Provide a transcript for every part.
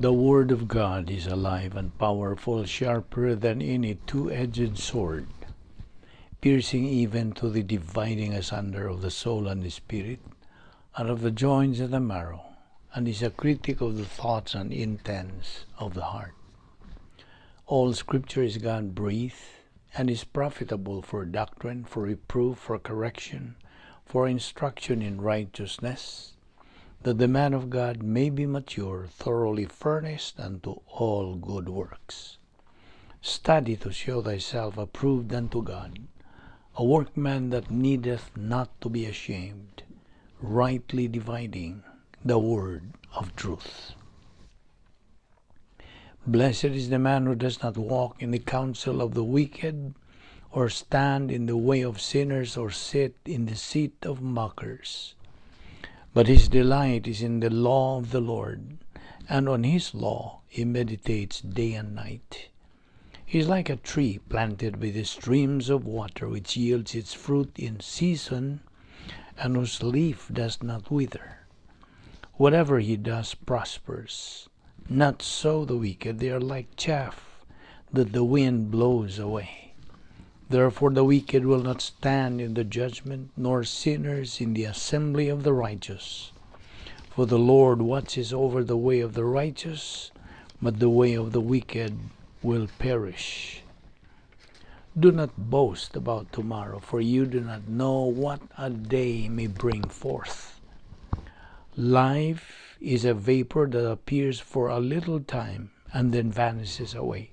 The Word of God is alive and powerful, sharper than any two-edged sword, piercing even to the dividing asunder of the soul and the spirit, and of the joints and the marrow, and is a critic of the thoughts and intents of the heart. All Scripture is God-breathed, and is profitable for doctrine, for reproof, for correction, for instruction in righteousness, that the man of God may be mature, thoroughly furnished unto all good works. Study to show thyself approved unto God, a workman that needeth not to be ashamed, rightly dividing the word of truth. Blessed is the man who does not walk in the counsel of the wicked, or stand in the way of sinners, or sit in the seat of mockers. But his delight is in the law of the Lord, and on his law he meditates day and night. He is like a tree planted by the streams of water, which yields its fruit in season, and whose leaf does not wither. Whatever he does prospers. Not so the wicked, they are like chaff that the wind blows away. Therefore the wicked will not stand in the judgment, nor sinners in the assembly of the righteous. For the Lord watches over the way of the righteous, but the way of the wicked will perish. Do not boast about tomorrow, for you do not know what a day may bring forth. Life is a vapor that appears for a little time and then vanishes away.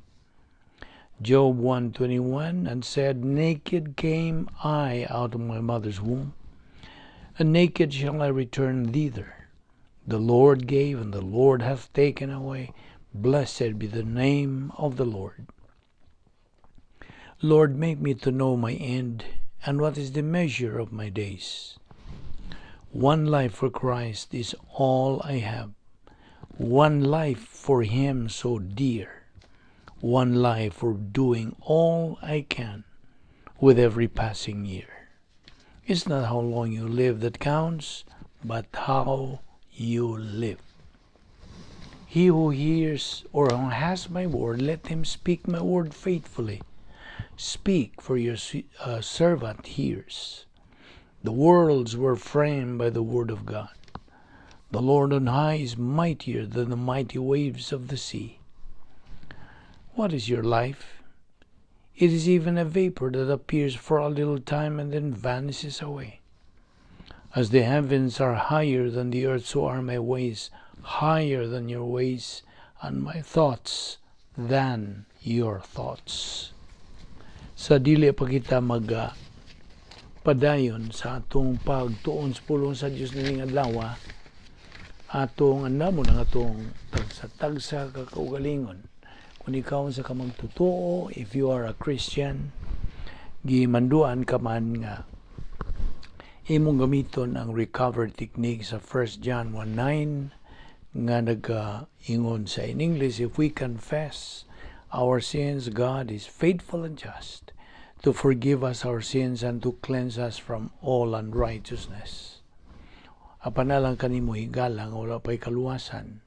Job 1:21, and said, Naked came I out of my mother's womb, and naked shall I return thither. The Lord gave, and the Lord hath taken away. Blessed be the name of the Lord. Lord, make me to know my end, and what is the measure of my days. One life for Christ is all I have. One life for Him so dear. One life for doing all I can with every passing year. It's not how long you live that counts, but how you live. He who hears or who has my word, let him speak my word faithfully. Speak, for your servant hears. The worlds were framed by the word of God. The Lord on high is mightier than the mighty waves of the sea. What is your life? It is even a vapor that appears for a little time and then vanishes away. As the heavens are higher than the earth, so are my ways higher than your ways, and my thoughts than your thoughts. Sa dili pa kita mag padayon sa atong pagtuon sa pulong sa Dios nining adlaw, atong andamon ang atong tagsa-tagsa ka kaugalingon. Kung ikaw sa ka magtotoo, if you are a Christian, gimanduan ka man nga imong gamiton ang recovery technique sa 1 John 1:9 nga nagaingon sa in English, if we confess our sins, God is faithful and just to forgive us our sins and to cleanse us from all unrighteousness. Apan alang kanimo higala nga wala pa'y kaluwasan,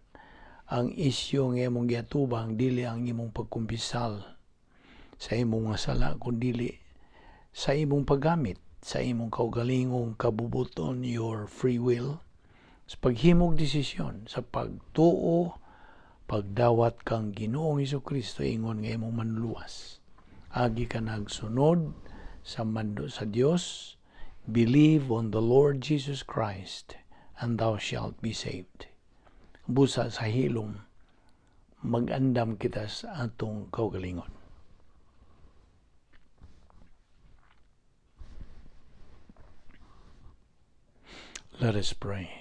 ang isyu nga imong giatubang dili ang imong pagkumpisal sa imong mga sala, kundi sa imong paggamit sa imong kaugalingong kabubuton, your free will, sa paghimog desisyon, sa pagtuo, pagdawat kang Ginoong Hesukristo ingon nga imong manluluwas. Agi ka nagsunod sa mando sa Dios, believe on the Lord Jesus Christ and thou shalt be saved. Busa sa hilom, mag-andam kita sa atong kaugalingon. Let us pray.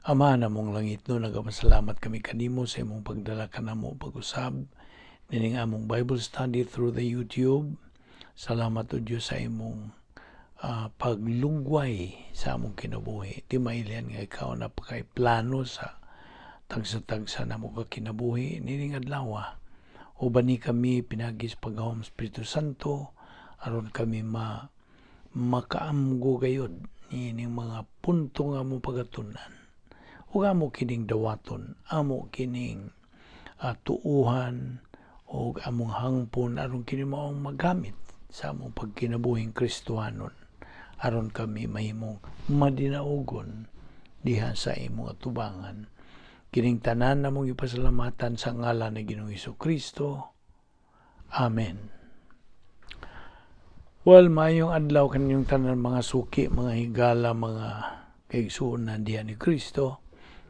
Ama namong langit no, nagapasalamat kami kanimo sa imong pagdala kanamo pag-usab nining among Bible study through the YouTube. Salamat o Dios sa imong paglugway sa among kinabuhi. Di mailihan nga ikaw napakay plano sa tagsa-tagsa namo ka kinabuhi nining adlaw. Uban ni kami pinagi sa paghahom Espiritu Santo aron kami makaamgo gayud nining mga punto nga among pagatunan. Ug amo kining dawaton, amo kining tuuhan ug among hangpon aron kini maong magamit sa among pagkinabuhing Kristohanon, aron kami mahimong madinaugon diha sa imong atubangan. Kining tanan namong ipasalamatan sa ngalan ni Ginoong Kristo. Amen. Well, maayong adlaw kaninyong tanan, mga suki, mga higala, mga kaigsuonan diha ni Kristo.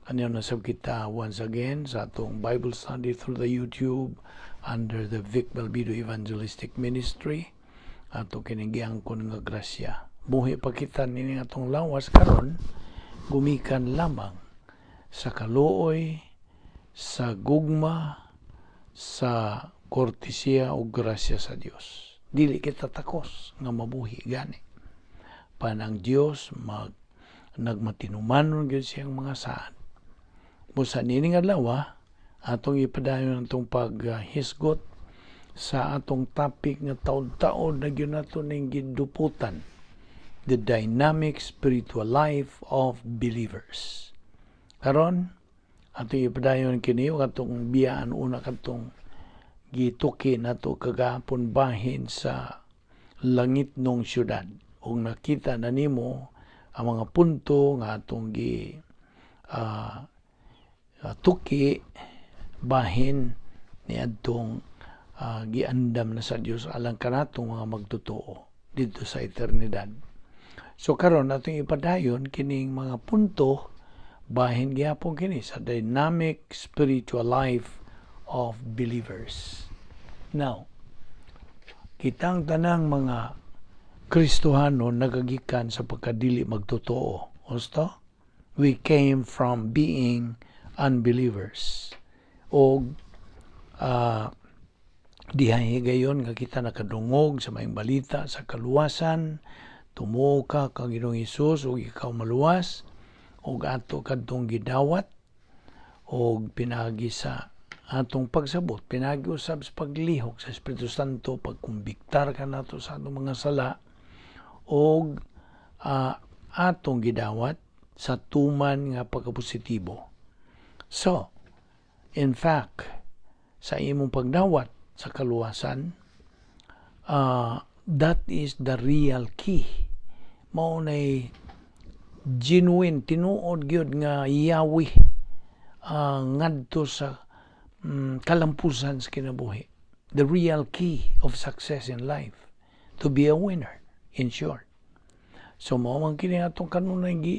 Kanyo nasab kita once again sa atong Bible study through the YouTube under the Vic Balbido Evangelistic Ministry. Ato kining giangkon nga grasya. Buhi pa kita nining atong lawas karon gumikan lamang sa kaluoy, sa gugma, sa kortesiya o grasya sa Dios. Dili kita takos nga mabuhi gani. Pan ang Dios mag nagmatinumanon gyud siyang mga saad. Busa nining adlaw, atong ipadayon atong paghisgot sa atong topic nga taon-taon na gyud nato ning giduputan, the dynamic spiritual life of believers. Karon, atong ipadayon kini ug atong biyaan una kadtong gituki nato kagahapon bahin sa langitnong syudad. Ug nakita na nimo ang mga punto nga atong gi tuki bahin niadtong giandam na sa Dios alang kanatong mga magtotoo didto sa eternidad. So karon, atong ipadayon kining mga punto bahin gihapon kini sa dynamic spiritual life of believers. Now, kitang tanang mga Kristohano nagagikan sa pagkadili magtotoo. Husto? We came from being unbelievers. O diha higayon nga kita nakadungog sa maayong balita sa kaluwasan, tumuo ka kang Ginoong Hesus ug ikaw maluwas, ug ato kadtong gidawat og pinaagi sa atong pagsabot, pinaagi usab sa paglihok sa Espiritu Santo, pagkumbiktar kanato sa atong mga sala, og atong gidawat sa tuman nga pagkapositibo. So, in fact, sa imong pagdawat sa kaluwasan, that is the real key. Mao nay genuine, tinuod gyud nga yawi ngadto sa kalampusan sa kinabuhi. The real key of success in life. To be a winner, in short. So, mao man kini atong kanunay gi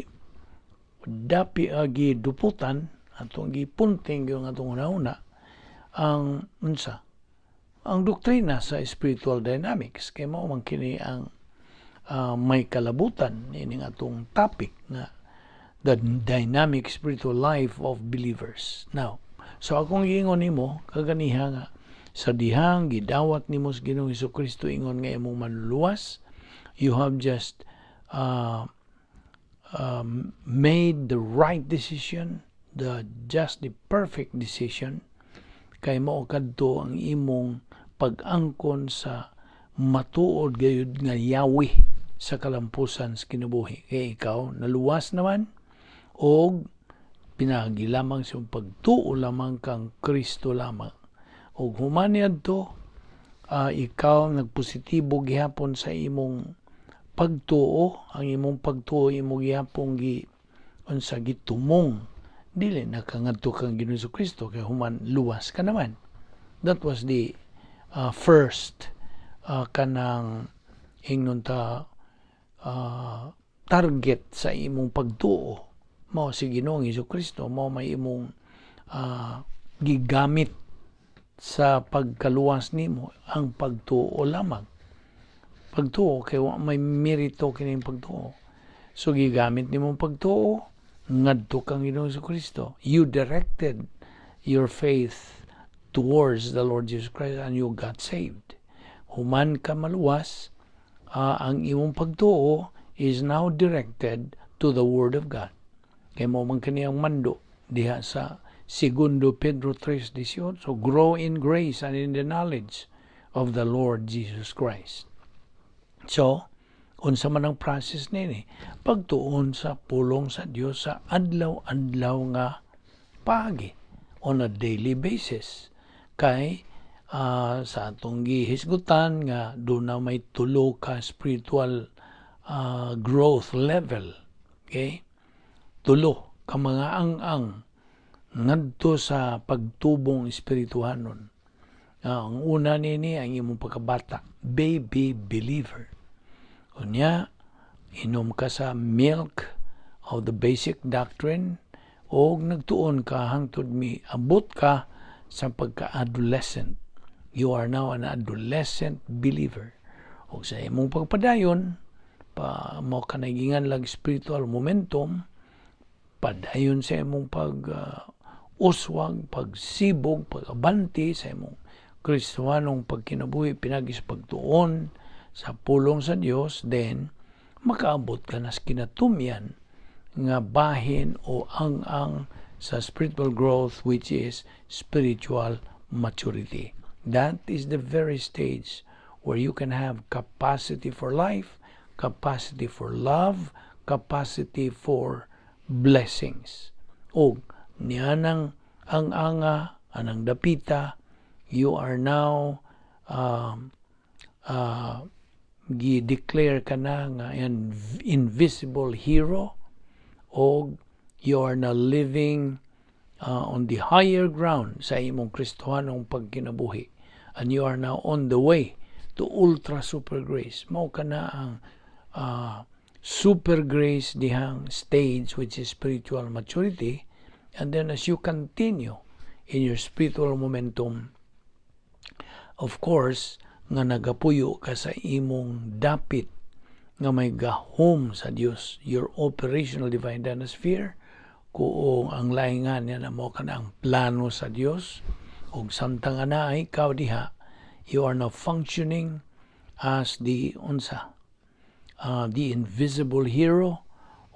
dapi giduputan, atong gipunting yung atong una-una ang unsa ang doktrina sa spiritual dynamics, kay mao man kini ang may kalabutan ining atong topic nga the dynamic spiritual life of believers. Now, so akong giingon nimo kaganiha nga sa dihang gidawat nimo sa Ginoong Kristo ingon nga imong manluluwas, you have just made the right decision, the just the perfect decision, kay mao kadto ang imong pag-angkon sa matuod gayud nga yawi sa kalampusan sa kinabuhi. Kay ikaw naluwas naman og pinaagi lamang sa pagtuo lamang kang Kristo lamang. Og human niadto, ikaw nagpositibo gihapon sa imong pagtuo, ang imong pagtuo imo gihapon gi unsa gitumong, dili na ka ngadto kang Ginoong Kristo kay human luwas ka naman. That was the first kanang ingnon ta target sa imong pagtuo mao si Ginoong Kristo, mao may imong gigamit sa pagkaluwas nimo, ang pagtuo lamang. Pagtuo kay wa may merito kining pagtuo. So gigamit nimo pagtuo ngadto kang Ginoong Kristo. You directed your faith towards the Lord Jesus Christ and you got saved. Human ka maluwas, ang imong pagtuo is now directed to the Word of God. Kay mao man kini ang mando diha sa Segundo Pedro 3:18. So grow in grace and in the knowledge of the Lord Jesus Christ. So, Unsa man ang process nini? Pagtuon sa pulong sa Dios sa adlaw-adlaw nga paagi, on a daily basis. Kay sa atong gihisgutan nga duna may tulo ka spiritual growth level. Okay? Tulo ka mga ang-ang ngadto sa pagtubong espirituhanon. Ang una nini, ang imong pagkabata, baby believer. Unya, inom ka sa milk of the basic doctrine o nagtuon ka hangtod mi abot ka sa pagka-adolescent. You are now an adolescent believer. O sa imong pagpadayon, pa mo ka lag spiritual momentum, padayon sa imong pag uswag, pagsibog, pag-abanti sa imong Kristohanong pagkinabuhi pinagi sa pagtuon sa pulong sa Dios, then makaabot ka na sa kinatumyan nga bahin o ang-ang sa spiritual growth, which is spiritual maturity. That is the very stage where you can have capacity for life, capacity for love, capacity for blessings. O nianang ang anga, anang dapita, you are now gi-declare ka na nga an invisible hero o you are now living on the higher ground sa imong Kristohanong pagkinabuhi and you are now on the way to ultra super grace. Mao ka na ang super grace dihang stage, which is spiritual maturity. And then as you continue in your spiritual momentum, of course, nga nagapuyo ka sa imong dapit nga may gahom sa Dios, your operational divine dynasphere, kung ang laingan niya na mo ka na ang plano sa Dios, ug samtang ana ikaw diha, you are now functioning as the unsa, the invisible hero,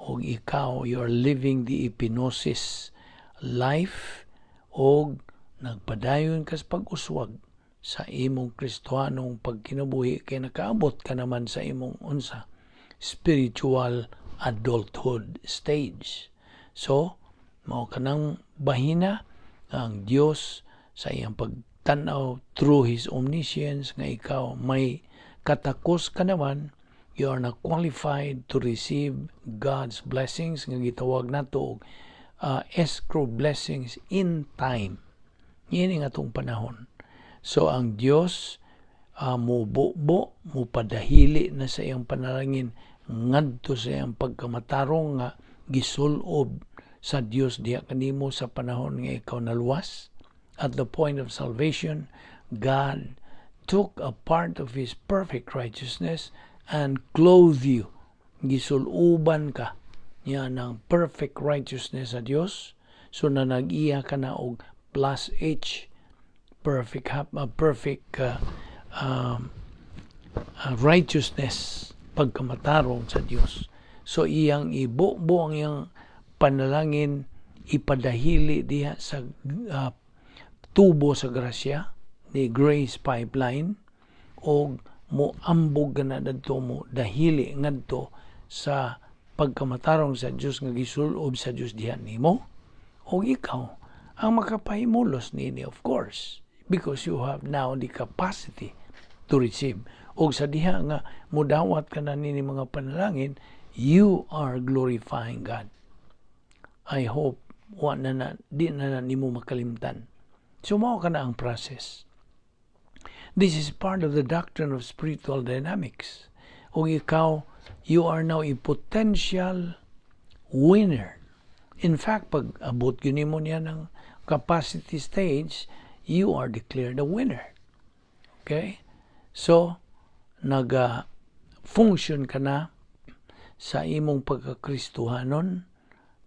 og ikaw, you are living the epinosis life, og nagpadayon ka sa pag-uswag sa imong Kristohanong pagkinabuhi kay nakaabot ka naman sa imong unsa, spiritual adulthood stage. So, mao kanang bahina ang Dios sa iyang pagtan-aw through His omniscience nga ikaw may katakos ka naman, you are now qualified to receive God's blessings nga gitawag nato og escrow blessings in time. Ini nga atong panahon. So ang Dios mububo, mupadahili na sa iyang panalangin ngadto sa iyang pagkamatarong nga gisulob sa Dios diha kanimo sa panahon nga ikaw naluwas. At the point of salvation, God took a part of His perfect righteousness and clothed you. Gisuloban ka niya ng perfect righteousness sa Dios. So na nag-iya ka na og plus H, perfect perfect righteousness, pagkamatarong sa Dios. So iyang ibubo ang iyang panalangin, ipadahili diha sa tubo sa grasya, the grace pipeline, og mo ambog na dadto, mo dahili ngadto sa pagkamatarong sa Dios nga gisulob sa Dios diha nimo, og ikaw ang makapahimulos niini, of course, because you have now the capacity to receive. Og sa diha nga mudawat ka na nini mga panalangin, you are glorifying God. I hope wa na na di na, na nimo makalimtan. So mao ka na ang process. This is part of the doctrine of spiritual dynamics. O ikaw, you are now a potential winner. In fact, pag abot gyud nimo niya ng capacity stage, you are declared a winner. Okay? So, naga function ka na sa imong pagkakristuhanon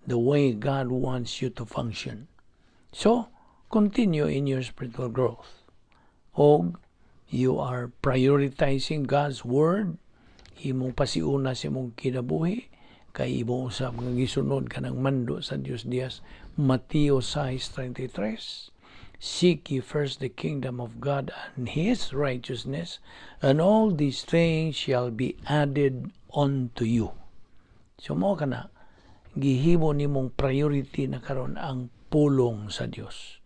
the way God wants you to function. So, continue in your spiritual growth. Og you are prioritizing God's word, imong pasiuna sa imong kinabuhi, kay imo usab nga gisunod ka ng mando sa Dios diyas Mateo 6:33, "Seek ye first the kingdom of God and His righteousness, and all these things shall be added unto you. So mao kana gihimo nimong priority na karon ang pulong sa Dios.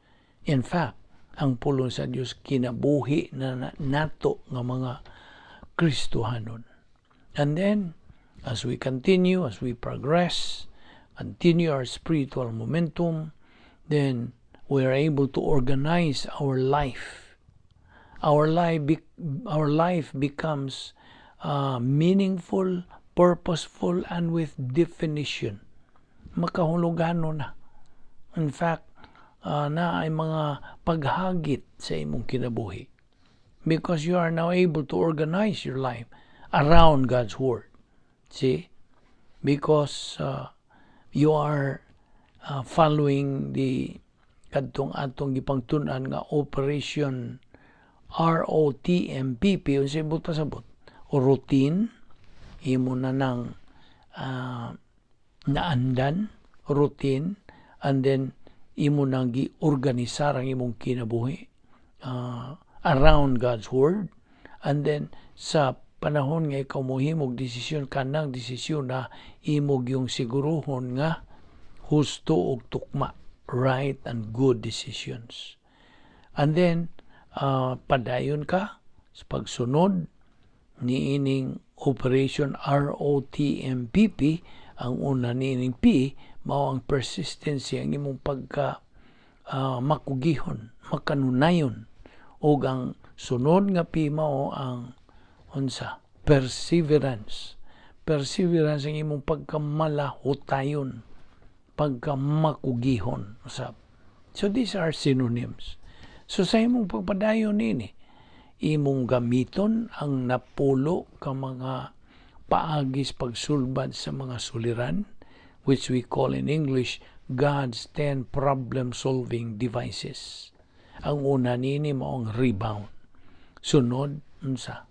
In fact, ang pulong sa Dios kinabuhi na nato nga mga Kristohanon. And then, as we continue, as we progress, continue our spiritual momentum, then we are able to organize our life. Our life becomes meaningful, purposeful, and with definition. Makahulugano na. In fact, naay mga paghagit sa imong kinabuhi because you are now able to organize your life around God's Word. See? Because you are following the kadtong atong gipangtun-an nga Operation ROTMPP. Unsay buot pasabot? O routine, imo na nang naandan routine, and then imo nang gi-organisar ang imong kinabuhi around God's Word. And then sa panahon nga ikaw mohimog desisyon, kanang desisyon na imo yung siguruhon nga husto og tukma, right and good decisions. And then padayon ka sa pagsunod niining Operation ROTMPP. Ang una niining P mao ang persistency, ang imong pagka makugihon, makanunayon. Ug ang sunod nga P mao ang unsa? Perseverance. Perseverance, ang imong pagkamalahutayon, pagkamakugihon usab. So these are synonyms. So sa imong pagpadayon nini, imong gamiton ang napulo ka mga paagis pagsulbad sa mga suliran, which we call in English God's 10 problem-solving devices. Ang una nini mao ang rebound. Sunod, unsa?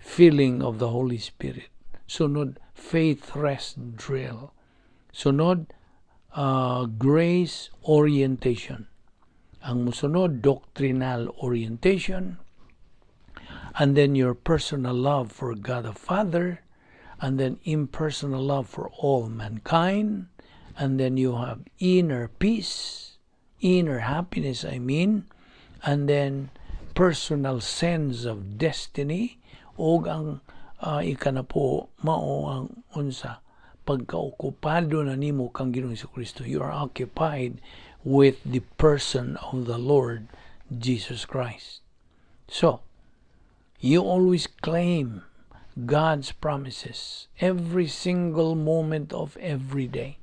Filling of the Holy Spirit. Sunod, faith rest drill. Sunod, grace orientation. Ang musunod, doctrinal orientation. And then your personal love for God the Father, and then impersonal love for all mankind, and then you have inner peace, inner happiness, I mean, and then personal sense of destiny, ug ang ikanapo mao ang unsa? Pagkaokupado na nimo kang Ginoong Kristo. You are occupied with the person of the Lord Jesus Christ. So, you always claim God's promises every single moment of every day.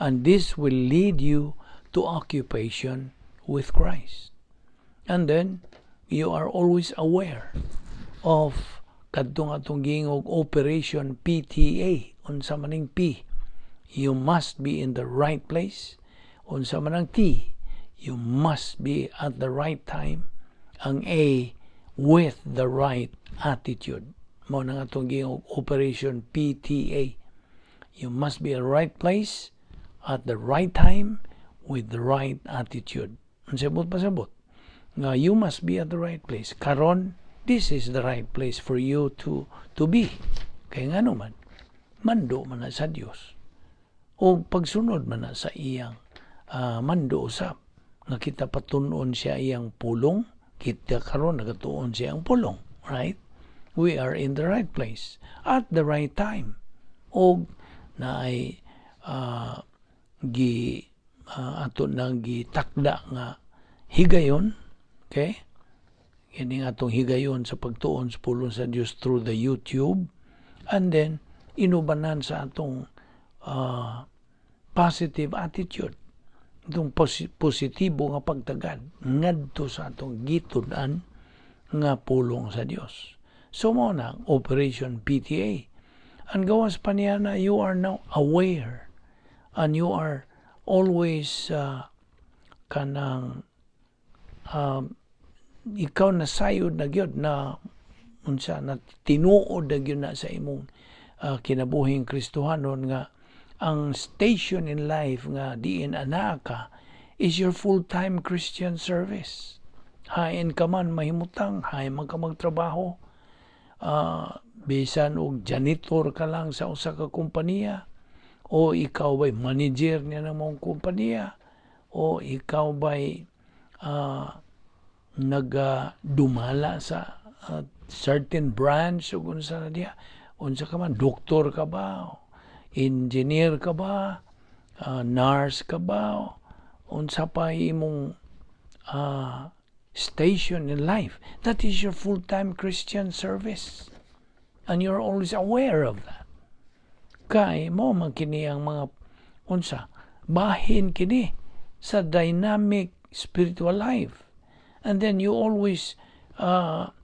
And this will lead you to occupation with Christ. And then, you are always aware of kadtong atong giingog Operation PTA. Unsa man ning P? You must be in the right place. Unsa man ang T? You must be at the right time. Ang A, with the right attitude. Mao nang atong giingog Operation PTA. You must be at the right place at the right time with the right attitude. Unsay buot pasabot? Nga you must be at the right place. Karon, this is the right place for you to be. Kay ngano man, mando man na sa Dios. O pagsunod man na sa iyang mando usab nga kita patun-on siya iyang pulong, kita karon nagatuon siya ang pulong, right? We are in the right place at the right time. Og naay gi ato nang gitakda nga higayon, okay? Kini atong higayon sa pagtuon sa pulong sa Dios through the YouTube, and then inubanan sa atong positive attitude, itong positibo nga pagtagad ngadto sa atong gitud-an nga pulong sa Dios. So mao na ang Operation PTA. Ang gawas pa niya na you are now aware and you are always kanang ikaw na sayod na gyud na unsa na, tinuod na gyud na sa imong kinabuhing Kristohanon nga ang station in life nga diin anaa ka is your full-time Christian service. Hain ka man mahimutang, hain man ka magtrabaho, Bisan og janitor ka lang sa usa ka kompanya, o ikaw ba'y manager niya ng mga kompanya, o ikaw ba'y nagadumala sa certain branch o unsa na diha, unsa ka man, doktor ka ba, engineer ka ba, nurse ka ba, unsa pa imong station in life, that is your full-time Christian service. And you're always aware of that. Kay mao man kini ang mga unsa, bahin kini sa dynamic spiritual life. And then you always are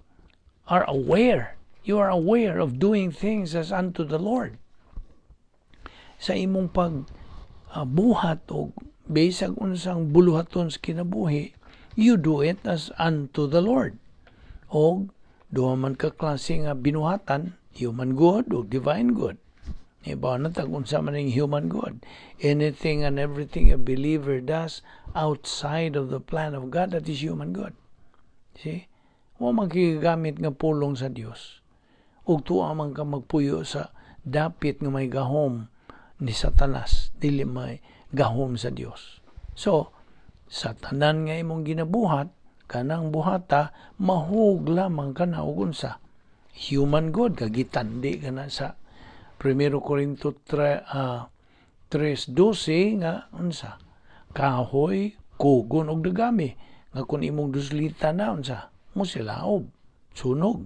aware. You are aware of doing things as unto the Lord. Sa imong pag buhat o bisag unsang buluhaton sa kinabuhi, you do it as unto the Lord. O duha man ka klase nga binuhatan, human good o divine good. Iba na tag unsa man ning human good. Anything and everything a believer does outside of the plan of God, that is human good. See? Wa man gigamit nga pulong sa Dios. Ug tuwa man ka magpuyo sa dapit nga may gahom ni Satanas, dili may gahom sa Dios. So, sa tanan nga imong ginabuhat, kanang buhata mahug lamang kana og unsa? Human good, kagitandi ka na sa 1 Corinto 3, 3:12 nga unsa? Kahoy, kugon og dagami nga kung imong duslitan na, unsa? Musilaob, sunog.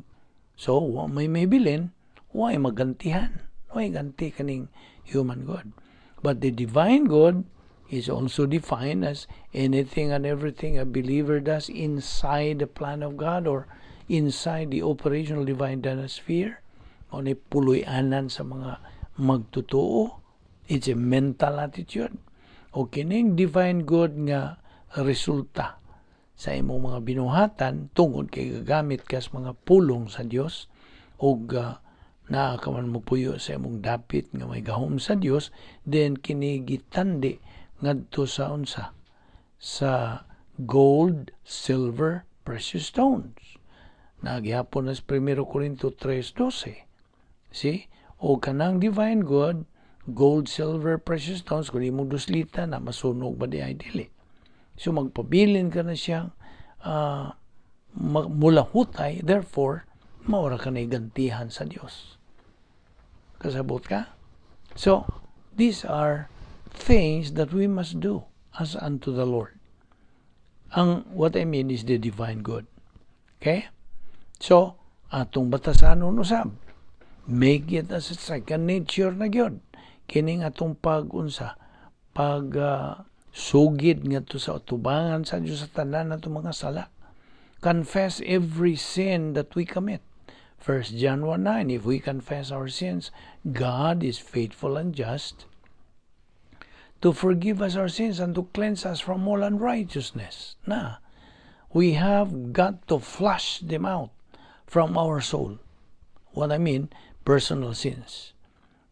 So, wa may bilin, wa magantihan. Wa ganti kaning human good. But the divine good is also defined as anything and everything a believer does inside the plan of God or inside the operational divine sphere. O ni puloy-anan sa mga magtotoo. It's a mental attitude. O kining divine good nga resulta sa imong mga binuhatan tungod kay gagamit ka sa mga pulong sa Dios ug naa ka man mopuyo sa imong dapit nga may gahom sa Dios, then kini gitandi ngadto sa unsa? Sa gold, silver, precious stones. Nagyapon na sa 1 Corinto 3:12. See? O kanang divine good, gold, silver, precious stones, kung imong duslitan na, masunog ba di ay dili? So magpabilin ka na siyang mulahutay, therefore, maura ka na gantihan sa Dios. Kasabot ka? So, these are things that we must do as unto the Lord. Ang what I mean is the divine good. Okay? So, atong batasanon usab. Make it as a second nature na gyud. Kining atong pag-unsa, pag sugid ngadto sa atubangan sa Dios sa tanan natong mga sala. Confess every sin that we commit. 1 John 1:9, "If we confess our sins, God is faithful and just to forgive us our sins and to cleanse us from all unrighteousness." Na, we have got to flush them out from our soul. What I mean, personal sins.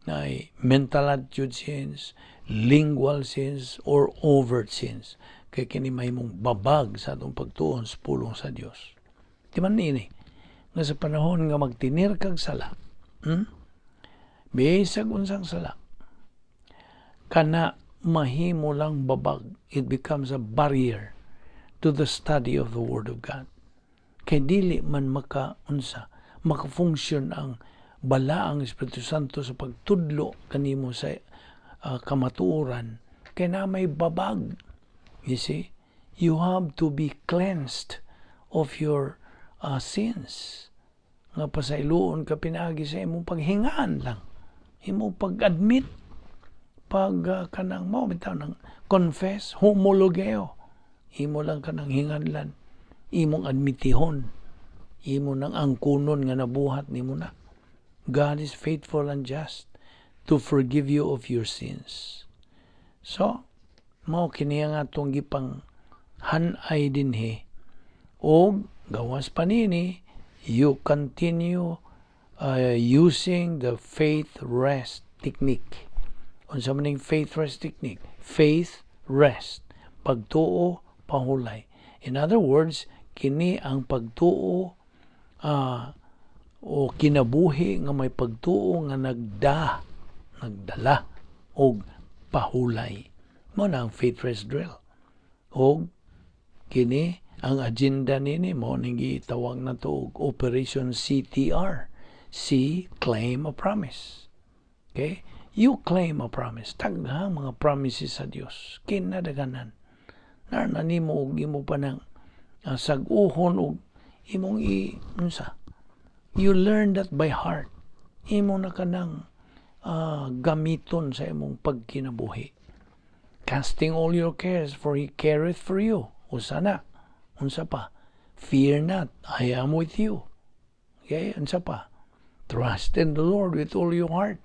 Na mental attitude sins, lingual sins, or overt sins. Kay kini mahimong babag sa atong pagtuon sa pulong sa Dios. Di man nini, nga sa panahon nga magtinir kag sala, Bisag unsang sala, kana mahimo lang babag. It becomes a barrier to the study of the Word of God. Kay dili man maka unsa, maka-function ang balaang Espiritu Santo sa pagtudlo kanimo sa kamatuoran kay na may babag. You see, you have to be cleansed of your sins. Nga pasayloon ka pinaagi sa imong paghingaan lang, imong pag-admit, pag kanang mao bitaw ng confess, homologeo. Imo lang kanang hinganlan, imong admitihon, imo nang angkunon nga nabuhat nimo na. God is faithful and just to forgive you of your sins. So, mao kini ang atong gipang hanay dinhi. Og gawas pa nini, you continue using the faith rest technique. Unsa man ning faith rest technique? Faith rest. Pagtuo pahulay. In other words, kini ang pagtuo. O kinabuhi nga may pagtuo nga nagdala og pahulay. Mao na ang faith rest drill. Og kini ang agenda nini, mao ning gitawag nato og Operation CTR. C, claim a promise. Okay? You claim a promise. Daghang mga promises sa Dios. Kinadaghanan. Naa na nimo og imo pa nang sag-uhon og imong i unsa. You learn that by heart. Imo na kanang gamiton sa imong pagkinabuhi. Casting all your cares, for He careth for you. Usa na. Unsa pa? Fear not, I am with you. Okay, unsa pa? Trust in the Lord with all your heart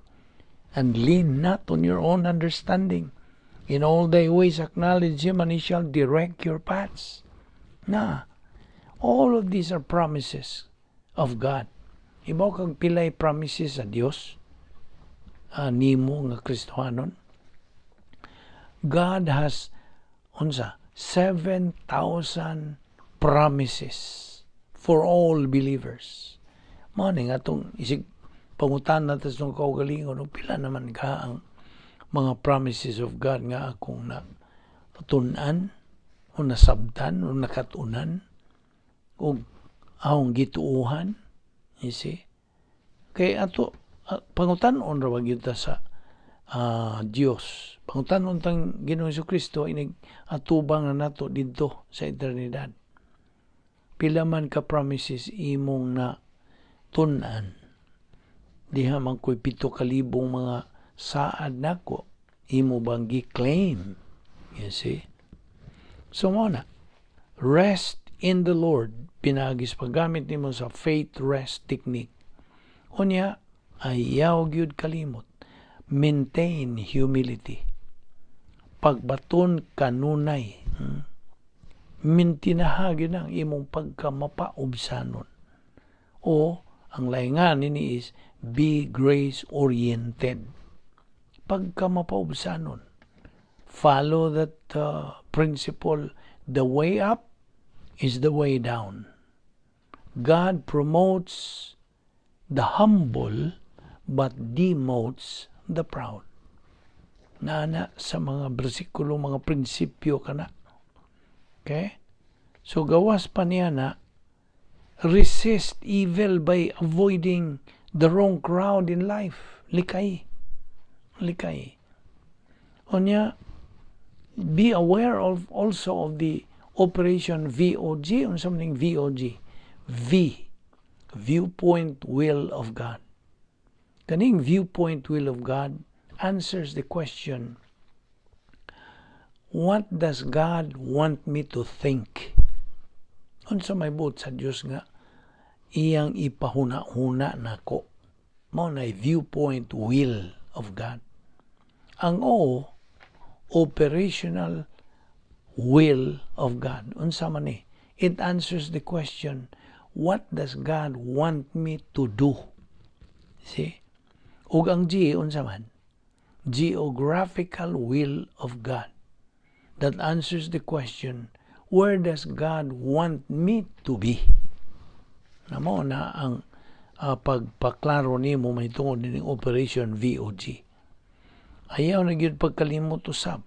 and lean not on your own understanding. In all thy ways acknowledge Him and He shall direct your paths. Na, all of these are promises of God. Ibaw kag pilay promises sa Dios nimo nga Kristohanon. God has, unsa, 7,000 promises for all believers. Mao ni nga atong isig pangutan nato sa atong kaugalingon, og pila naman ka ang mga promises of God nga akong na tun-an o nasabtan o nakatunan o akong gituohan, you see? Kay ato pangutan-on ra gyud ta sa Dios. Pangutan-on tang Ginoong Kristo inig atubang na nato didto sa eternidad. Pila man ka promises imong na tun-an? Diha man ko'y 7,000 mga saad nako, imo bang gi-claim? You see? So mao na, rest in the Lord pinaagi sa paggamit nimo sa faith rest technique. Unya, ayaw gyud kalimot, maintain humility. Pagbaton kanunay, Mintinaha gyud ang imong pagkamapaubsanon. O ang laingan nini is be grace oriented. Pagkamapaubsanon. Follow that principle: the way up is the way down. God promotes the humble but demotes the proud. Nana sa mga bersikulo, mga prinsipyo kana. Okay? So gawas pa niya na, resist evil by avoiding the wrong crowd in life. Likay. Likay. Unya, be aware of also of the Operation VOG or something VOG. V, viewpoint will of God. Kaning viewpoint will of God answers the question, what does God want me to think? Unsa may buot sa Dios nga iyang ipahuna-huna nako? Mao na viewpoint will of God. Ang O, operational will of God. Unsa man ni? It answers the question, what does God want me to do? See? Ug ang G, unsa man? Geographical will of God. That answers the question, where does God want me to be? Na mao na ang pagpaklaro nimo mahitungod nining Operation VOG. Ayaw na gyud pagkalimot usab.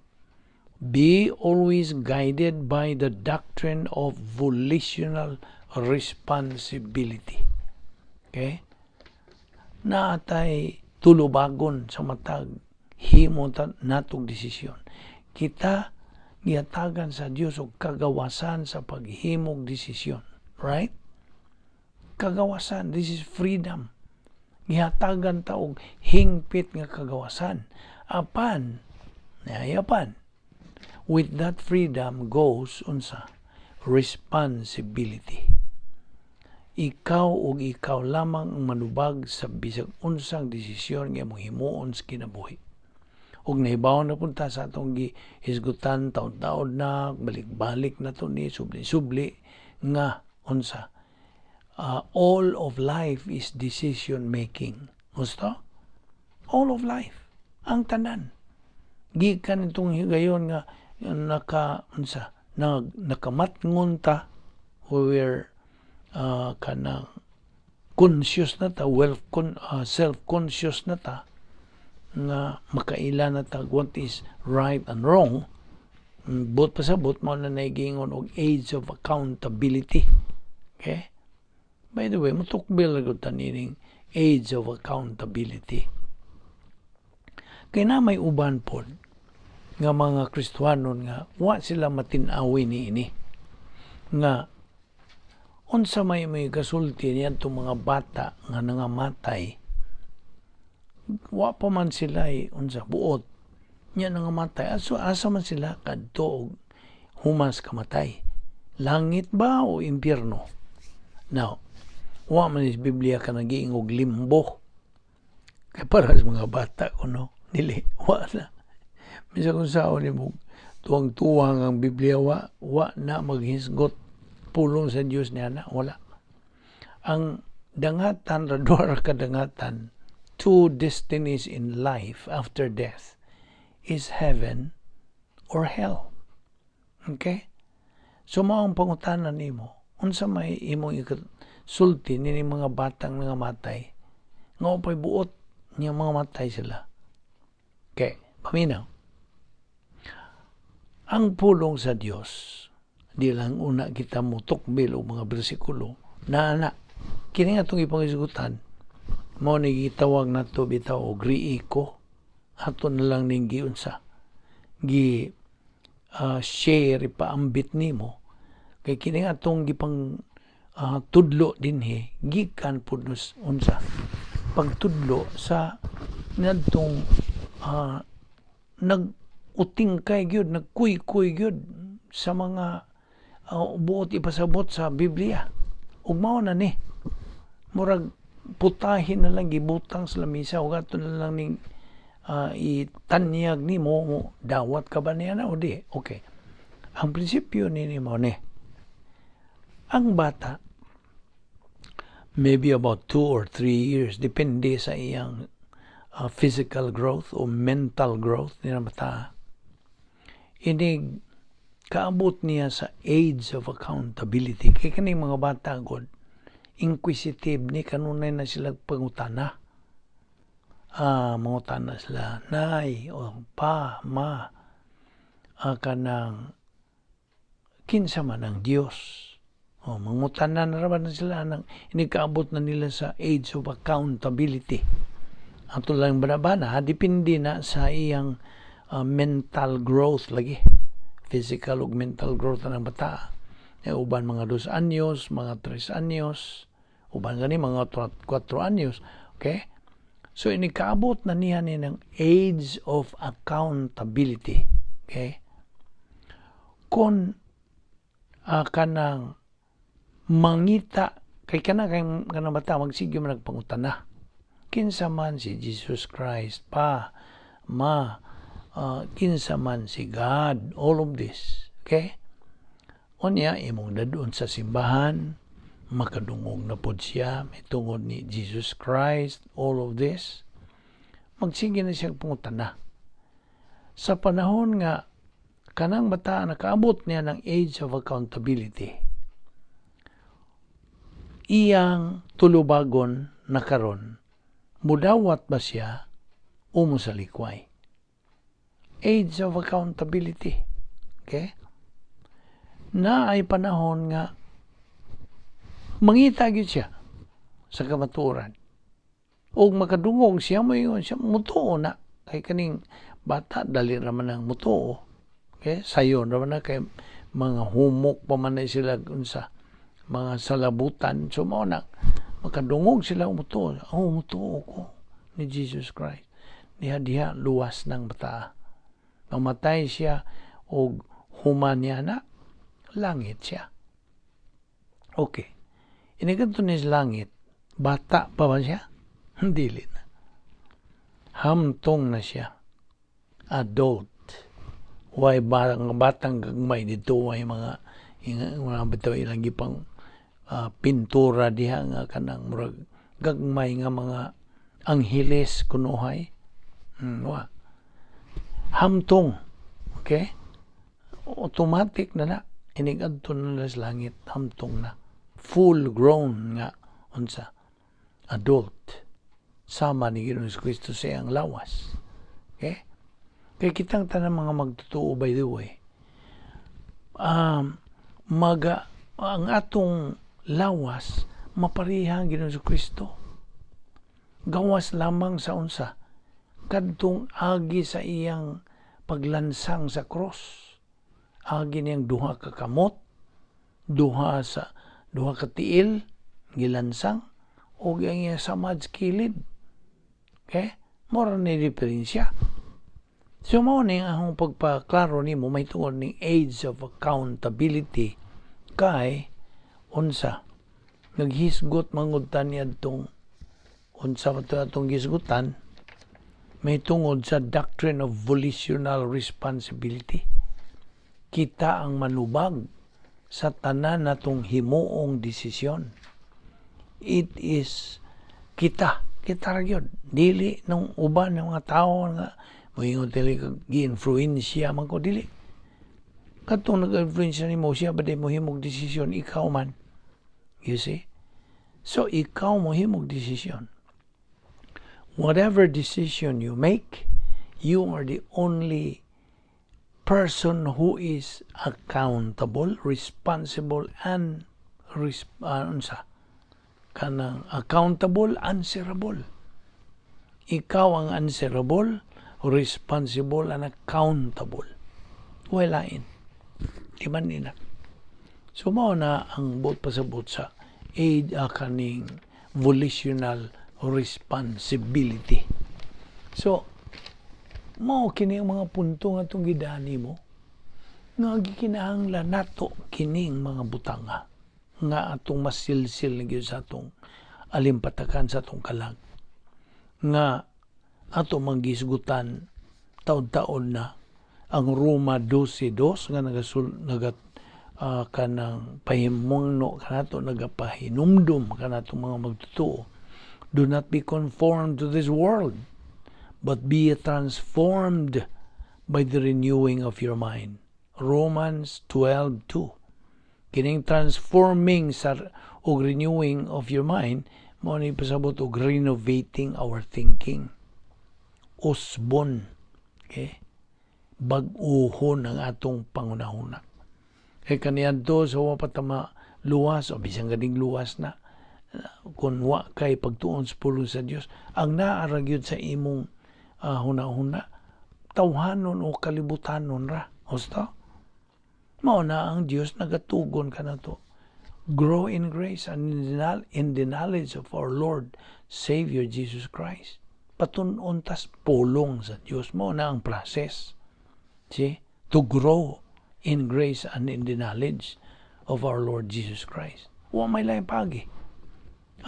Be always guided by the doctrine of volitional responsibility. Okay? Naatay tulubagon sa matag himo natong desisyon. Kita gihatagan sa Dios og kagawasan sa paghimog desisyon. Right? Kagawasan. This is freedom. Gihatagan ta og hingpit nga kagawasan. Apan, apan, with that freedom goes unsa? Responsibility. Ikaw ug ikaw lamang ang manubag sa bisag unsang desisyon nga imong himuon sa kinabuhi. Ug nahibaw na punta sa atong gihisgutan taon-taon na, balik-balik na to ni subli-subli nga unsa, all of life is decision making. Gusto? All of life. Ang tanan. Gikan itong higayon nga naka unsa, nakamatngon ta, we were kanang Conscious na ta, well, self-conscious na ta, nga makaila na ta what is right and wrong. Buot pasabot, mao na naigingon og age of accountability. Okay? By the way, mutukbil na gud ta nining age of accountability. Kay na may uban pod nga mga Kristohanon nga wa sila matin-awi ni ini. Nga unsa may gasulti niadtong mga bata nga nangamatay, wa pa man sila unsa buot nya nangamatay, aso asa man sila kadto og humas kamatay, langit ba o impyerno? Now, wa man is Biblia ka nagiingog limbo, kay para sa mga bata kuno, dili, wa na. Bisan kung saon nimo tuwang-tuwang ang Biblia, wa na maghisgot pulong sa Dios niya na wala. Ang dangatan ra, duha ra ka dangatan, two destinies in life after death is heaven or hell. Okay? So mao ang pangutana nimo, unsa may imong ikasulti nini mga batang nangamatay nga upay buot niya mga matay sila? Okay, paminaw. Ang pulong sa Dios, di lang una kita mutukbil og mga bersikulo na na kini nga atong ipangisgutan, mao ni gitawag nato bitaw og riiko, ato na lang ning giunsa gi share, ipaambit nimo, kay kini nga atong gipang tudlo dinhi gikan pud unsa pagtudlo sa ngadtong nag-utingkay gyud, nagkuy-kuy gyud sa mga buot ipasabot sa Biblia. Ug mao na ni murag putahin na lang gibutang sa lamisa ug ato na lang ning itanyag nimo mo dawat ka ba niya na o di. Okay, ang prinsipyo nini mao ni: ang bata, maybe about 2 or 3 years, depende sa iyang physical growth o mental growth niya bata, inig kaabot niya sa age of accountability, kay kani mga bata god inquisitive ni, kanunay na sila pangutana. Mangutana sila, "Nay o pa, ma, kanang kinsa man ang Dios?" O mangutana na ra na sila nang inikaabot na nila sa age of accountability. Ato lang banabana, depende na sa iyang mental growth lagi, physical ug mental growth ng bata. E, uban mga 2 anyos, mga 3 anyos, uban gani mga 4 anyos. Okay? So inikaabot na niya ni ng age of accountability. Okay? Kung kanang mangita kay kana kay kanang bata magsige man nagpangutana, "Kinsa man si Jesus Christ, pa, ma? Kinsa man si God?" All of this. Okay, unya imong dadon sa simbahan, makadungog na pod siya tungod ni Jesus Christ, all of this, magsige na siya pangutana. Sa panahon nga kanang bata nakaabot niya ng age of accountability, iyang tulubagon na karon, mudawat ba siya o mosalikway? Age of accountability. Okay? Na ay panahon nga mangita gyud siya sa kamatuoran. Og makadungog siya, moingon siya, mutuo na. Kay kaning bata, dali raman ang mutuo. Okay? Sayon raman na kay mga humok pa man na sila unsa mga salabutan. So mao na makadungog sila, mutuo. "Oh, mutuo ko ni Jesus Christ." Diha diha luwas ng bata. Mamatay siya og human niya na langit siya. Okay. Inigadto ni sa langit, bata pa ba siya? Dili na. Hamtong na siya. Adult. Way batang, batang gagmay dito, way mga bitaw ilang gipang pintura diha nga kanang murag gagmay nga mga angheles kunuhay. Wa. Hamtong. Okay? Automatic na na. Inig-adto na sa langit, hamtong na. Full grown nga unsa. adult sama ni Ginoong Kristo sa iyang lawas. Okay? Kay kitang tanan mga magtotoo, by the way, maga ang atong lawas mapareha ang Ginoong Kristo. Gawas lamang sa unsa? Kadtong agi sa iyang paglansang sa cross. Agi niyang duha ka kamot, duha sa duha ka tiil gilansang og ang iyang samad sa kilid. Okay? Mora ni diferensya. So mao ni ang pagpaklaro nimo may tungod ning age of accountability kay unsa, naghisgot mangud ta niadtong unsa ba to atong gisgutan may tungod sa doctrine of volitional responsibility. Kita ang manubag sa tanan natong himuong desisyon. It is kita, kita ra gyud, dili nung uban ng mga tao nga moingon dili kag gi-influensya man ko. Dili kadtong nag-influensya nimo, siya ba di mohimog desisyon? Ikaw man, you see? So ikaw mohimog desisyon. Whatever decision you make, you are the only person who is accountable, responsible, and unsa? Kanang accountable, answerable. Ikaw ang answerable, responsible, and accountable. Wala lain. Di man nila. So mao na ang buot pasabot sa aid kaning volitional responsibility. So mao kini ang mga punto nga itong gidani mo nga gikinahanglan nato kining mga butanga nga atong masilsil na gyud sa atong alimpatakan, sa atong kalag, nga ato manggisgutan taon-taon na ang Roma 12.2 nga naga kanang pahimungno kanato, nagapahinumdum kanato mga magtotoo: "Do not be conformed to this world, but be transformed by the renewing of your mind." Romans 12.2. Kining transforming sa og renewing of your mind mo ni pasabot og renovating our thinking, usbon, okay, bag-uhon ang atong pangunahuna. Kay kaniadto sa wa pa ta luwas o bisan ganing luwas na, kung wa kay pagtuon sa pulong sa Dios, ang naa ra gyud sa imong hunahuna tawhanon o kalibutanon ra. Husto mao na ang Dios nagatugon kanato: "Grow in grace and in the knowledge of our Lord Savior Jesus Christ." Patun-on tas pulong sa Dios. Mao na ang process, see, to grow in grace and in the knowledge of our Lord Jesus Christ. Wa may laing pagi.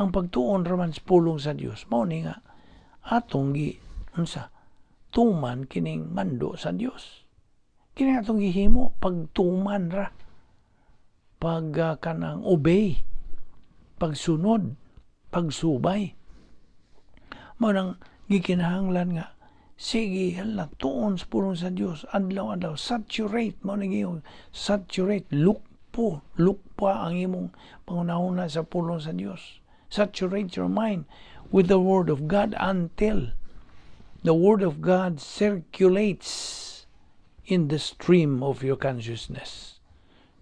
Ang pagtuon raman sa pulong sa Dios, mao ni nga atong gi unsa, tuman kining mando sa Dios. Kini atong gihimo, pagtuman ra, pag kanang obey, pagsunod, pagsubay. Mao nang gikinahanglan nga sige, hala, tuon sa pulong sa Dios adlaw-adlaw, saturate mo ni, saturate, lukpo, lukpa ang imong pangunahuna sa pulong sa Dios. Saturate your mind with the Word of God until the Word of God circulates in the stream of your consciousness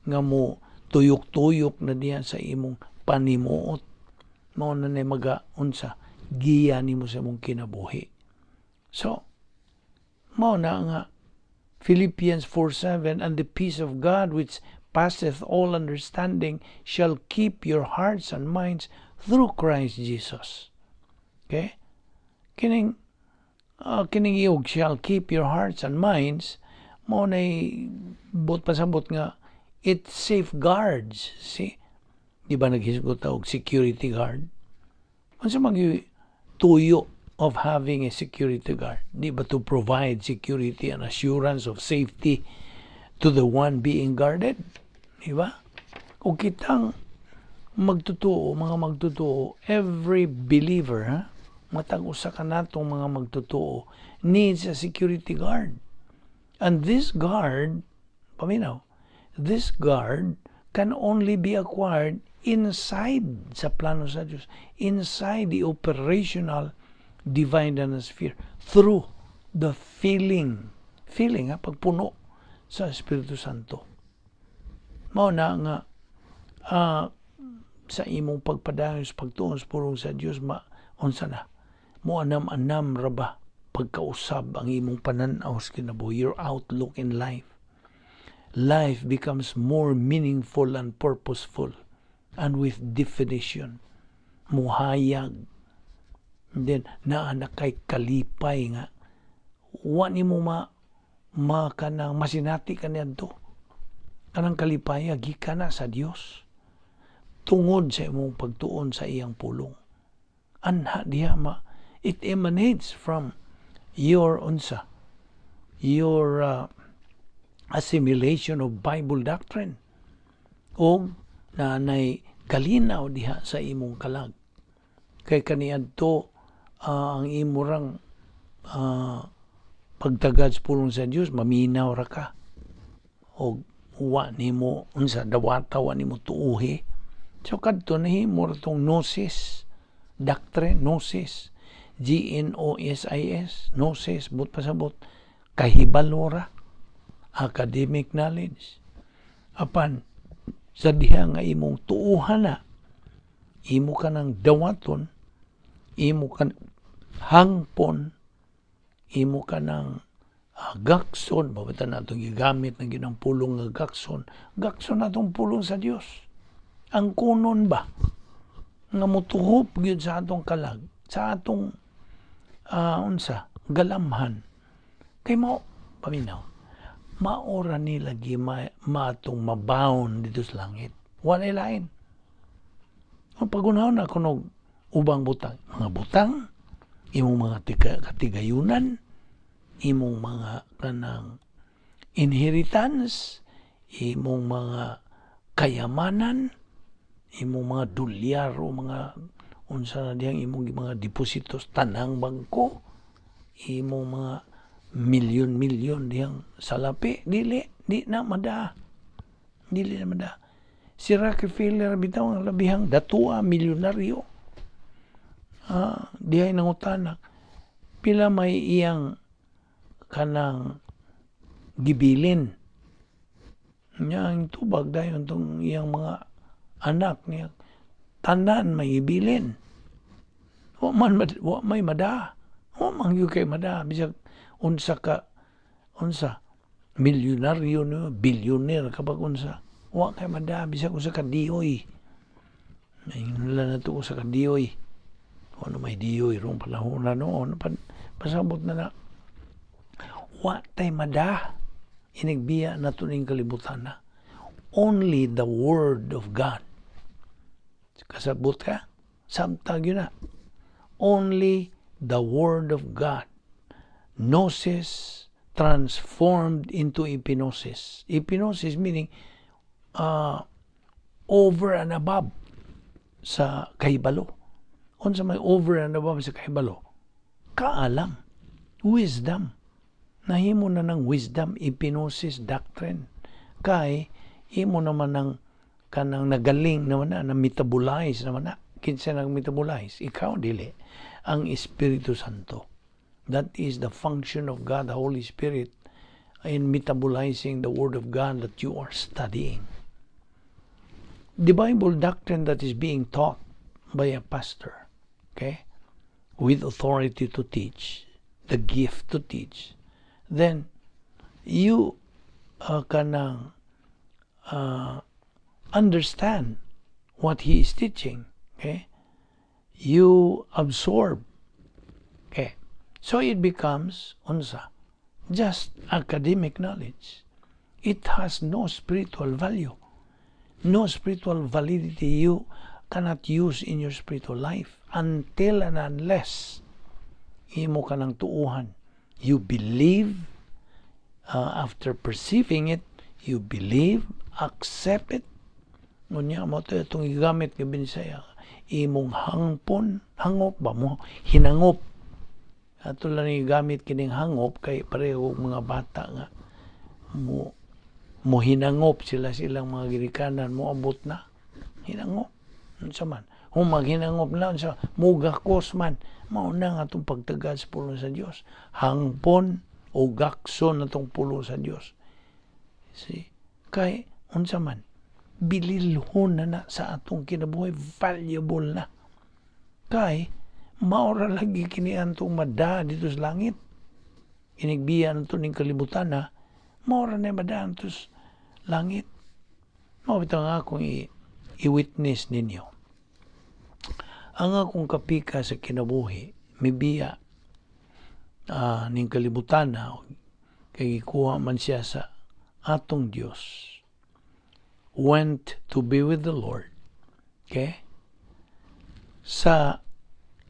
nga mo tuyok-tuyok na diyan sa imong panimuot. Mao na ni maga unsa, giya nimo sa imong kinabuhi. So mao na nga Philippians 4:7, "And the peace of God which passeth all understanding shall keep your hearts and minds through Christ Jesus." Okay? Kining iyog "shall keep your hearts and minds" mo na buot pasabot nga it safeguards. See? Di ba naghisgot og security guard? Unsa man tuyo of having a security guard? Di ba to provide security and assurance of safety to the one being guarded? Di ba? O kitang magtotoo, mga magtotoo, every believer, ha? Matag usa ka natong mga magtotoo needs a security guard. And this guard, paminaw, this guard can only be acquired inside sa plano sa Diyos, inside the operational divine sphere, through the filling, filling ha, pagpuno sa Espiritu Santo. Mao na nga sa imong pagpadayon sa pagtuon sa pulong sa Dios, ma unsa na mo, anam-anam ra ba pagkausab ang imong panan-aw sa kinabuhi, your outlook in life. Life becomes more meaningful and purposeful and with definition. Muhayag. And then, naa na kay kalipay nga wa nimo ma kanang masinati kaniadto. Kanang kalipay gikan na sa Dios tungod sa imong pagtuon sa iyang pulong. Anha diha ma it emanates from your unsa, your assimilation of Bible doctrine o naanay kalinaw diha sa imong kalag kay kaniadto ang imo rang pagtagad sa pulong sa Dios, maminaw ra ka og wa nimo unsa, dawata, wa nimo tuuhi. So kadto nahimo ra tong gnosis doctrine. Gnosis, G N O S I S, gnosis, but pasabot kahibalo ra, academic knowledge. Apan sa diha nga imong tuuhan na, imo ka ng dawaton, imo ka hangpon, imo ka ng gakson, babatan natong gigamit ng ginang pulong nga gakson, gakson natong pulong sa Dios. Ang kunon ba nga motuhop gyud sa atong kalag, sa atong unsa, galamhan. Kay mao paminaw, maora ni lagi matong mabaon dito sa langit. Walay lain. Ang pagunahon na kunog ubang butang, mga butang, imong mga katigayunan, imong mga kanang inheritance, imong mga kayamanan, imong mga dolyar o mga unsa na diyang imong mga depositos tanang bangko, imong mga milyon-milyon diyang salapi, dili, di na mada. Dili na mada. Si Rockefeller bitaw ang labihang datua milyonaryo. Dihay nangutana pila may iyang kanang gibilin niya. Ang tubag dayon tong iyang mga anak niya, tanan may gibilin, wa man wa may mada, wa man gyud kay mada bisag unsa ka, unsa, milyonaryo no, billionaire kapag unsa, wa kay mada bisag unsa ka diyoy. Nala na to sa ka diyoy, ano, may diyoy rong panahon na noon. Pasabot na na wa tay mada inigbiya na ning kalibutan na. Only the word of God. Kasabot ka? Samtag yun na. Only the word of God. Gnosis transformed into epignosis. Epignosis meaning over and above sa kahibalo. Unsa may over and above sa kahibalo? Kaalam. Wisdom. Nahimo na ng wisdom, epignosis doctrine. Kay, imo naman ng kanang nagaling naman na, na metabolize naman na. Kinsa nang metabolize? Ikaw dili. Ang Espiritu Santo. That is the function of God, the Holy Spirit, in metabolizing the Word of God that you are studying. The Bible doctrine that is being taught by a pastor, okay, with authority to teach, the gift to teach, then you kanang understand what he is teaching, okay? You absorb, okay? So it becomes unsa, just academic knowledge. It has no spiritual value, no spiritual validity. You cannot use in your spiritual life until and unless imo ka ng tuuhan. You believe, after perceiving it, you believe, accept it. Ngunya mo to itong gigamit nga Binisaya, imong hangpon, hangop ba mo, hinangop. Ato lang gigamit kining hangop kay pareho mga bata nga mo Mohinangop sila sa ilang mga ginikanan, moabot na. Hinangop. Unsa man? Kung maghinangop na, unsa mugakos man. Mao na nga atong pagtagad sa pulong sa Dios. Hangpon o gakson atong pulong sa Dios. See? Kay unsa man, bililhon na na sa atong kinabuhi, valuable na. Kay mao ra lagi kini atong mada didto sa langit. Inigbiya nato ning kalibutan na, mao ra na mada to sa langit. Mao bitaw nga akong i-witness ninyo. Ang akong kapika sa kinabuhi, mibiya ning kalibutan na, kay gikuha man siya sa atong Dios. Went to be with the Lord. Okay? Sa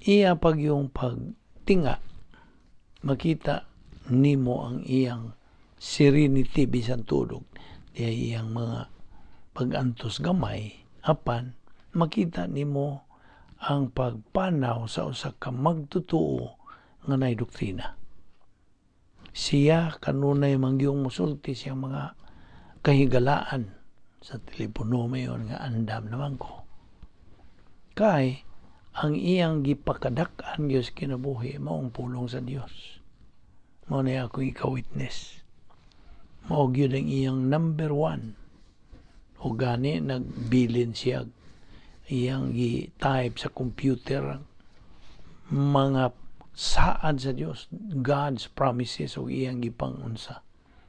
iya pagyong pagtinga, makita nimo ang iyang serenity bisan tudog. Diya iyang mga pag-antos gamay, apan makita nimo ang pagpanaw sa usa ka magtotoo nga nay doktrina. Siya kanunay mangyong musulti siyang mga kahigalaan sa telepono mayon nga andam naman ko. Kay ang iyang gipakadak-an gyud sa kinabuhi maong pulong sa Dios. Mao na akong ika-witness. Mao gyud ang iyang number one. O gani nagbilin siya iyang gi-type sa computer ang mga saad sa Dios, God's promises, o iyang gipangunsa.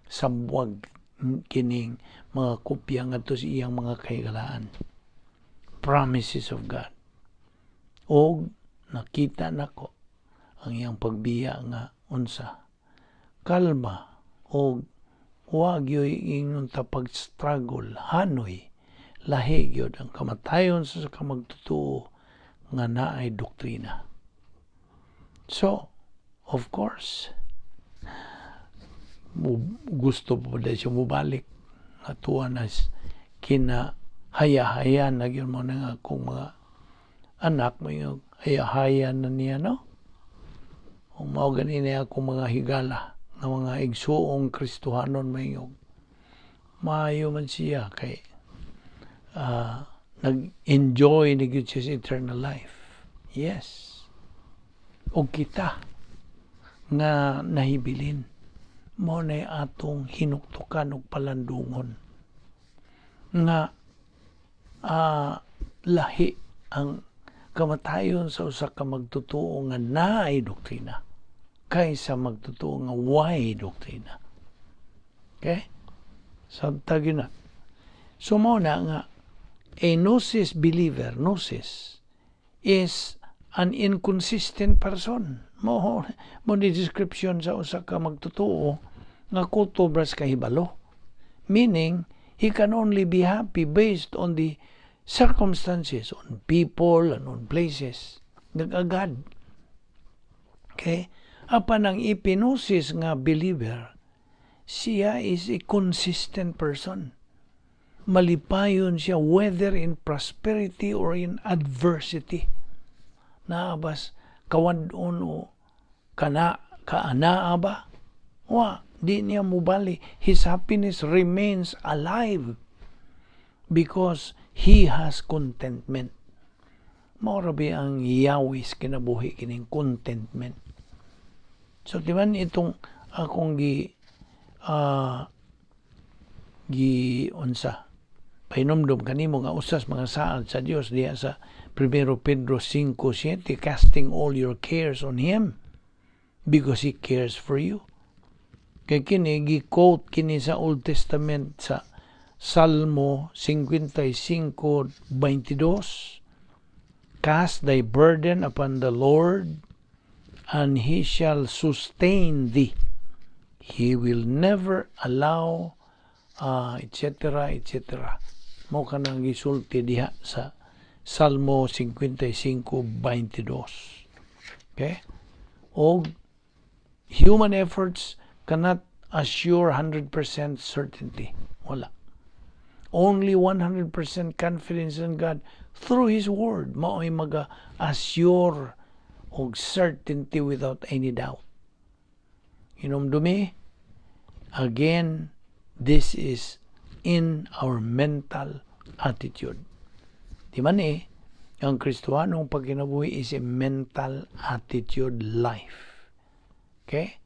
Sabwag kining mga kopya ngadto sa iyang mga kahigalaan. Promises of God. Og nakita nako ang iyang pagbiya nga unsa kalma og wa gyoy ingon ta pag-struggle hanoy. Lahi gyud ang kamatayon sa kamagtotoo nga naay doktrina. So, of course, gusto pa ba siya mubalik. Natuwa na kina haya-haya na gyud mo na nga akong mga anak mo yung haya-haya na niya, no? Kung mao gani na akong mga higala nga mga igsuong Kristohanon, mayong maayo man siya kay nag-enjoy ni gyud siya sa eternal life. Yes. Og kita nga nahibilin, mao na atong hinuktukan og palandungon nga lahi ang kamatayon sa usa ka magtotoo nga naay doktrina kaysa magtotoo nga way doktrina. Okay? Sabta gyud na. So mao na nga a gnosis believer, gnosis, is an inconsistent person. Mo ni description sa usa ka magtotoo nga kutob ra sa kahibalo. Meaning, he can only be happy based on the circumstances, on people, and on places. Nag-agad. Okay? Apan ang epignosis nga believer, siya is a consistent person. Malipayon siya whether in prosperity or in adversity. Naabas kawad-on o kana kaanaa ba? Wa, di niya mubali. His happiness remains alive because he has contentment. Mao ra ang yawis kinabuhi kining contentment. So di man itong akong gi unsa pahinomdom kanimo nga usas mga saad sa Dios diha sa 1 Pedro 5:7, casting all your cares on Him because He cares for you. Kay kini gi-quote kini sa Old Testament sa Salmo 55:22, "Cast thy burden upon the Lord and He shall sustain thee. He will never allow," etc., etc. Mo kanang gisulti diha sa Salmo 55:22. Okay? Og human efforts cannot assure 100% certainty. Wala. Only 100% confidence in God through His Word mao'y maga-assure og certainty without any doubt. Hinumdumi, again, this is in our mental attitude. Di man eh, ang Kristohanong pagkinabuhi is a mental attitude life. Okay?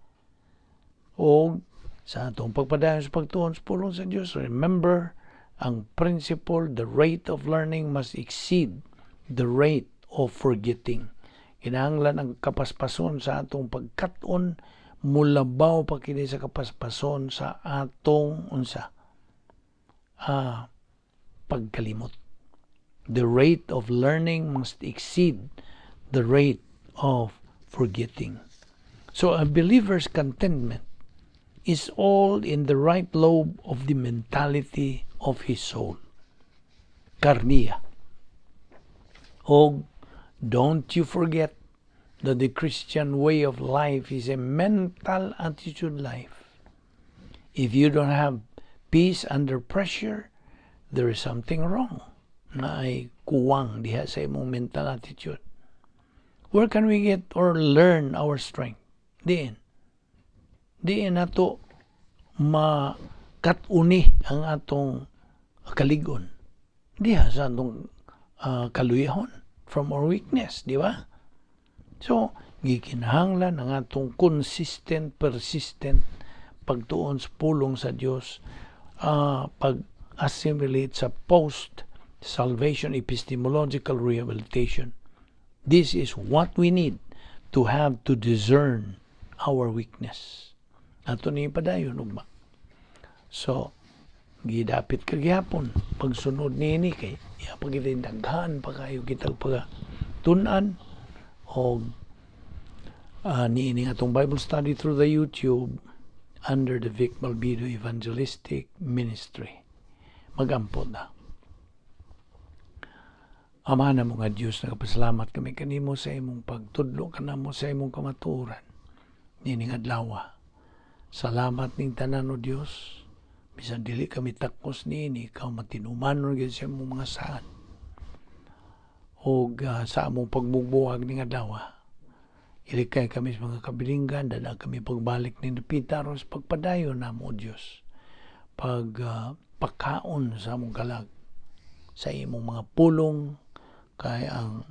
O sa atong pagpadayon sa pagtuon sa pulong sa Dios, remember ang principle, the rate of learning must exceed the rate of forgetting. Kinahanglan ang kapaspason sa atong pagkat-on mulabaw pa kini sa kapaspason sa atong unsa pagkalimot. The rate of learning must exceed the rate of forgetting. So a believer's contentment is all in the right lobe of the mentality of his soul. Kardia. Og don't you forget that the Christian way of life is a mental attitude life. If you don't have peace under pressure, there is something wrong na ay kuwang diha sa imong mental attitude. Where can we get or learn our strength? Diin. Diin nato makat-uni ang atong kaligon. Diha sa atong kaluyahon from our weakness, di ba? So, gikinahanglan ang atong consistent, persistent pagtuon sa pulong sa Dios, pag-assimilate sa post-salvation epistemological rehabilitation. This is what we need to have to discern our weakness. Ato ni padayon ugma. So, gidapit ka gihapon pagsunod niini kay iya pa kita daghan pa kayo kitag pag tun-an og niini atong Bible study through the YouTube under the Vic Balbido Evangelistic Ministry. Magampo na. Ama namo nga Dios, nagapasalamat kami kanimo sa imong pagtudlo kanamo sa imong kamatuoran niining adlaw. Salamat ning tanan, o Dios. Bisan dili kami takos niini, ikaw matinumanon gyud sa imong mga saad. Og sa among pagbubuhag ning adlaw, ilikay kami sa mga kabilinggan, dada kami pagbalik ni dapita aron sa pagpadayon namo, o Dios. Pag pakaon sa among kalag sa imong mga pulong, kay ang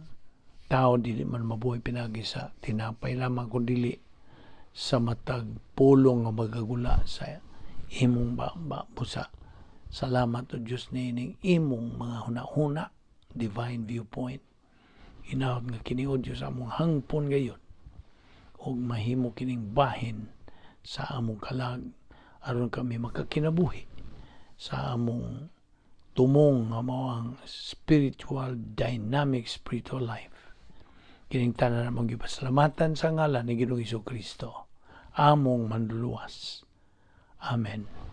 tao dili man mabuhay pinagi sa tinapay lamang kun dili sa matag pulong nga magagula sa imong ba, ba busa. Salamat, o Dios, niining imong mga hunahuna, divine viewpoint. Hinaot nga kini, o Dios, among hangpon gayon ug mahimo kining bahin sa among kalag aron kami makakinabuhi sa among tumong nga mao ang spiritual, dynamic spiritual life. Kining tanan among gipasalamatan sa ngalan ni Ginoong Kristo, among Manluluwas. Amen.